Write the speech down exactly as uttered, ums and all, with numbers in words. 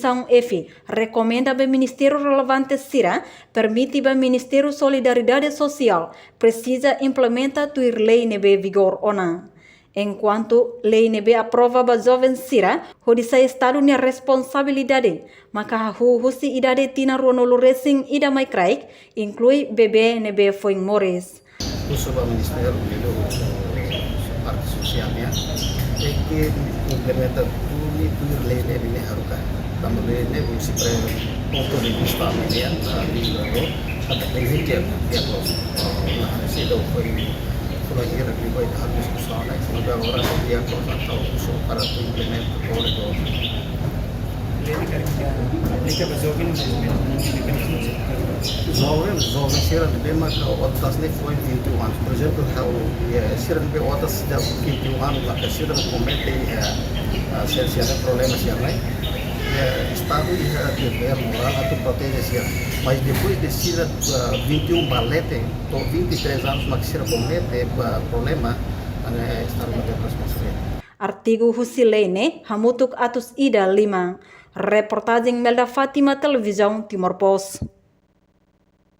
Subkomisaun F rekomenda ba ministériu relevante sira permite ba Ministériu Solidariedade Sosiál presiza implementa tuir lei ne'ebé vigora ona. Enkuantu lei ne'ebé aprova ba joven sira hodi sai Estadu nia responsabilidade, maka hahú husi idade tinan ruanulu resin ida mai kraik, inklui bebé ne'ebé foin moris. Husu ba Ministériu Meio parte sosiál nian, tenke implementa tuir lei ne'ebé haruka. Tanba lei ne'e husi pontu de vista nian, ah, legisladór, atu previne diagnozu. Ah, na resida foi, foi lagi, lagi foi da diskusaun, né? Agora diagnozu atu husu para implementa kódigu. Lei ne'e karik aplika ba joven, mas mekanizmu sira. Joven, joven sira ne'ebé maka otas ne'e foin vinte e um anos. Por ezemplu, ha'u, eh, sira ne'ebé otas seidauk vinte e um anos, maka sira komete, eh, ah, sira, sira problema sira ne'e. Eh, Estadu iha devér morál atu proteje sira. Mas depois de sira, ah, vinte e um ba leten, to'o vinte e três anos, maka sira komete, ah, problema, ne'e Estadu maka responsabilidade. Artigu husi lei ne'e hamutuk atus ida liman. Reportajen Melda Fátima, Televizaun Timor Post.